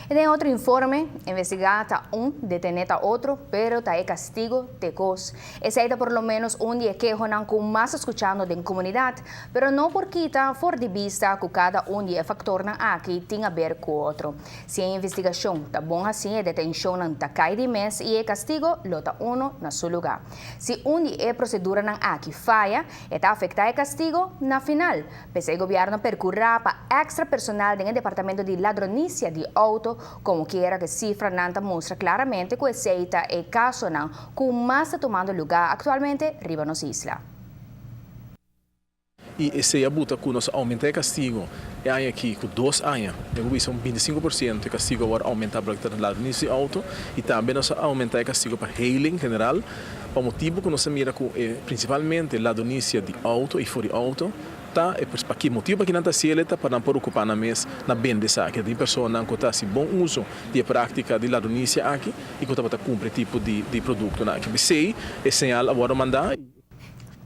Y den otro informe, investiga ta un, detene ta otro, pero ta e castigo t'e cos. Esey ta por lo menos un di e kehonan cu mas scuchando den comunidad, pero no por kita for di bista cu cada un di e factornan aki tin haber cu otro. Si e investigacion ta bon haci, e detencionnan ta cay di mes y e castigo lo ta uno na su lugar. Si un di e proceduranan aki faya, e ta afecta e castigo na final. P'esey gobierno a percura pa extra personal den e departamento di ladronicia di auto, como kiera cu cifranan ta mustra claramente cu esey ta e casonan cu mas ta tumando lugar actualmente riba nos isla. Y esey a buta cu nos a aumenta e castigo e aña aki cu 2 aña, den cu un 25% e castigo awor a aumenta pa ladronicia di auto y tambe nos a aumenta e castigo pa hailing general, pa motibo cu nos a mira cu principalmente ladronicia di auto y for di auto ta e pa ki motibo pa cu nan ta haci'e ta pa nan por ocupa nan mes na bende esaki. Tin persona cu ta haci bon uso di practica di ladronicia aki y cu ta cumpra tipo di producto nan aki. P'esey, e señal awor a manda.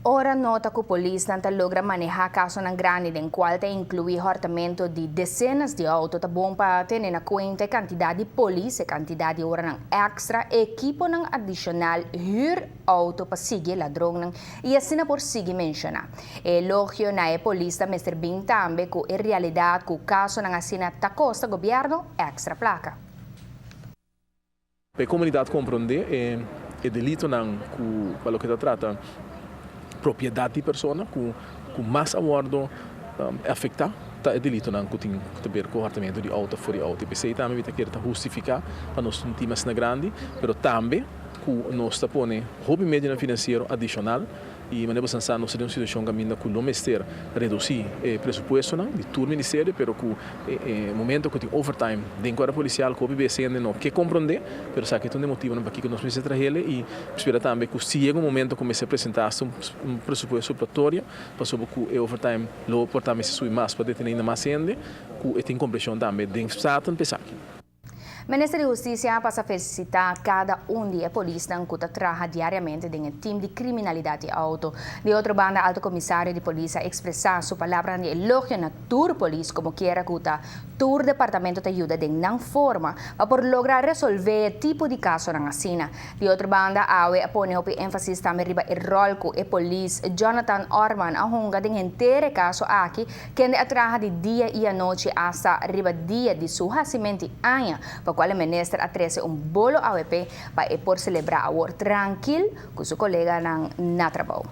Ora nota cu polis nan ta logra maneha casonan grandi den cual ta inclui hortamento di decenas di auto, ta bon pa tene na cuenta e cantidad di polis, e cantidad di ora extra, ekipo nan adicional, huur auto pa sigui ladron y asina por sigui menciona. Elogio na e polis ta mester bin tambe cu e realidad cu casonan asina ta costa gobierno extra placa. Pa e comunidad comprende e delitonan cu pa loke ta trata propiedad di persona cu mas a wordo afecta ta e delitonan cu tin di haber cu hortamento di auto, for di auto. P'esey tambe ta kier ta hustifica pa nos un team asina grandi, pero tambe cu nos ta pone hopi medio financiero adicional y manera bo nos tin un situacion caminda cu lo mester reduci e presupuesto nan di tur ministerio, pero cu e momento cu tin overtime den cuerpo policial cu obviamente no kier comprende, pero sabi cu tin motibo pa cu nos mester traha y spera tambe cu si yega un momento cu mester presenta un presupuesto supletorio, pasobra cu e overtime lo por tambe subi mas pa detene ainda mas hende, cu tin comprension tambe den Staten p'esaki. Minister di Husticia a pasa felicita cada un di e polisnan cu ta traha diariamente den e team di criminalidad di auto. Di otro banda, alto comisario di polis a expresa su palabra di elogio na tur polis, como kiera cu ta tur departamento ta yuda den nan forma pa por logra resolve tipo di casonan asina. Di otro banda, awe a pone hopi enfasis tambe riba e rol cu e polis Jonathan Orman a hunga den henter caso aki, kende a traha di dia y anochi hasta riba dia di su nacimento aña, pa cual e minister a trece un bolo AWP pa e por celebra awor trankil cu su coleganan na trabou.